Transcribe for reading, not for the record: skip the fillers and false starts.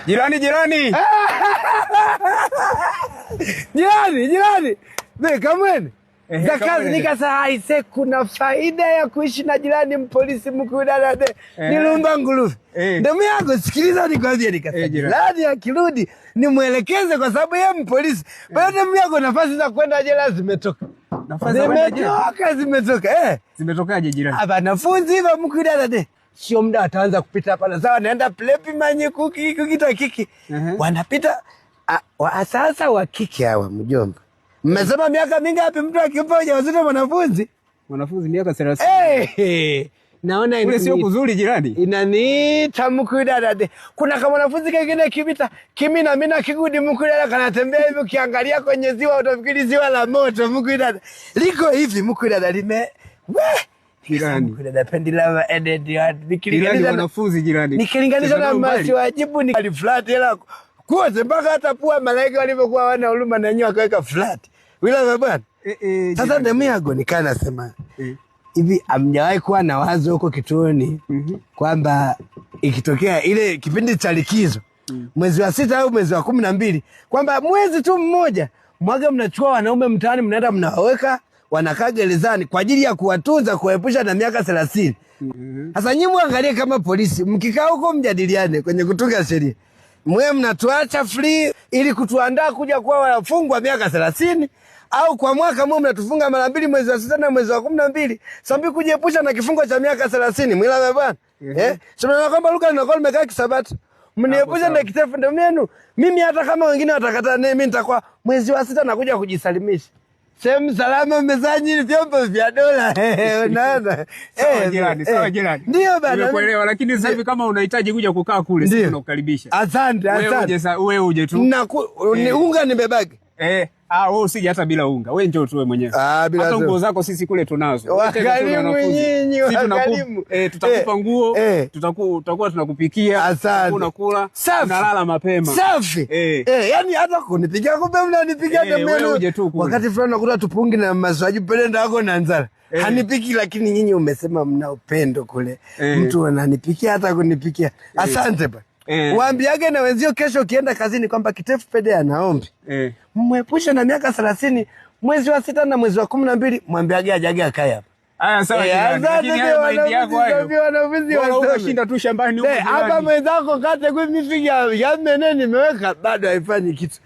Jirani, jirani. Jirani, jirani. Be, kamwene. Ehe, Za kazi kamwene. Nikasema aise kuna faida ya kuishi na jirani mpolisi mkudadade. Nilumba nguruve. Ndugu yangu, sikiliza nikwambie, nikasema Jirani. Jirani akirudi nimwelekeze kwa sababu yeye mpolisi. Kwa hiyo ndugu yangu, nafasi za kwenda jela zimetoka. Nafasi za kwenda jela? Zimetoka, zimetoka. Zimetokaje, jirani? Wanafunzi va mkudadade. Sio muda wataanza kupita hapa na sawa, wanaenda plepi manye kuki kukita kiki. Wanapita sasa wa kike hawa, mjomba. Mmesema miaka mingapi mtu akimpa ujauzito mwanafunzi? Mwanafunzi miaka 30. Hey, naona Kule sio kuzuri, jirani. Inaniita mkudadade. Kuna kama mwanafunzi kingine kibita kimi na mina kigudi mkudada kanatembea hivi, ukiangalia kwenye ziwa utafikiri ziwa la moto mkudada. Liko hivi mkudada lime we Jirani. Mkudada pendila edit Jirani, nikilinganisha wanafunzi, jirani. nikilinganisha na Cheza mbali. masiwajibu ni flat hela kote mpaka hata pua malaika walivyokuwa wana huruma na wenyewe wakaweka flat. Wila bwana. Sasa Jirani. ndemi yago nikaa nasema hivi, amjawahi kuwa na wazo huko kituoni kwamba ikitokea ile kipindi cha likizo mwezi wa 6 au mwezi wa 12, kwamba mwezi tu mmoja mwaga mnachukua wanaume mtaani mnaenda mnawaweka wanakaa gerezani kwa ajili ya kuwatunza kuwaepusha na miaka 30. Sasa nyinyi mwangalie kama polisi, mkikaa huko mjadiliane kwenye kutunga sheria, mwe mnatuacha free ili kutuandaa kuja kuwa wafungwa miaka 30, au kwa mwaka mwe mnatufunga mara mbili, mwezi wa 6 na mwezi wa 12, sambi kujiepusha na kifungo cha miaka 30. Mwila bwana, sio kwamba luka linakuwa limekaa kisabati, mniepusha na kitefu ndio yenu. Mimi hata kama wengine watakataa, mimi nitakuwa mwezi wa 6 nakuja kujisalimisha sehemu salama, mmezanyi vyombo vya dola. Unaona? Sawa jirani, sawa jirani. Ndio bana. Nimekuelewa, lakini sasa hivi kama unahitaji kuja kukaa kule, sisi tunakukaribisha. Asante, Wewe asante. uje wewe uje tu. Na ni unga nimebaki. Wewe usije hata bila unga. Wewe njoo tu wewe mwenyewe. Ah, bila Hata tu. nguo zako sisi kule tunazo. Wewe tena Wakarimu tuna wanafunzi. nyinyi, Sisi wakarimu. tutakupa nguo, tutakuwa tunakupikia, Asante. unakula, Safi. unalala mapema. Safi. Yani hata kunipigia kumbe mnanipigia ndio Wewe menu. uje tu kule. Wakati fulani nakuta tupungi na maswaji pale ndako na nzara. Hanipiki, lakini nyinyi umesema mna upendo kule. Mtu ananipikia hata kunipikia. Asante bwana. Waambiage na wenzio kesho ukienda kazini kwamba Kitefu Pede anaombi. Mwepushe na miaka 30, mwezi wa 6 na mwezi wa 12, mwambiage ajage akae hapa. Haya, sawa jirani. Asante Lakini ndio hayo mahindi yako wanafunzi, hayo. ndio wanafunzi Bora wasome. ukashinda tu shambani huko Hapa jirani. mwenzako kate kwa mifiga ya mene nimeweka bado haifanyi kitu.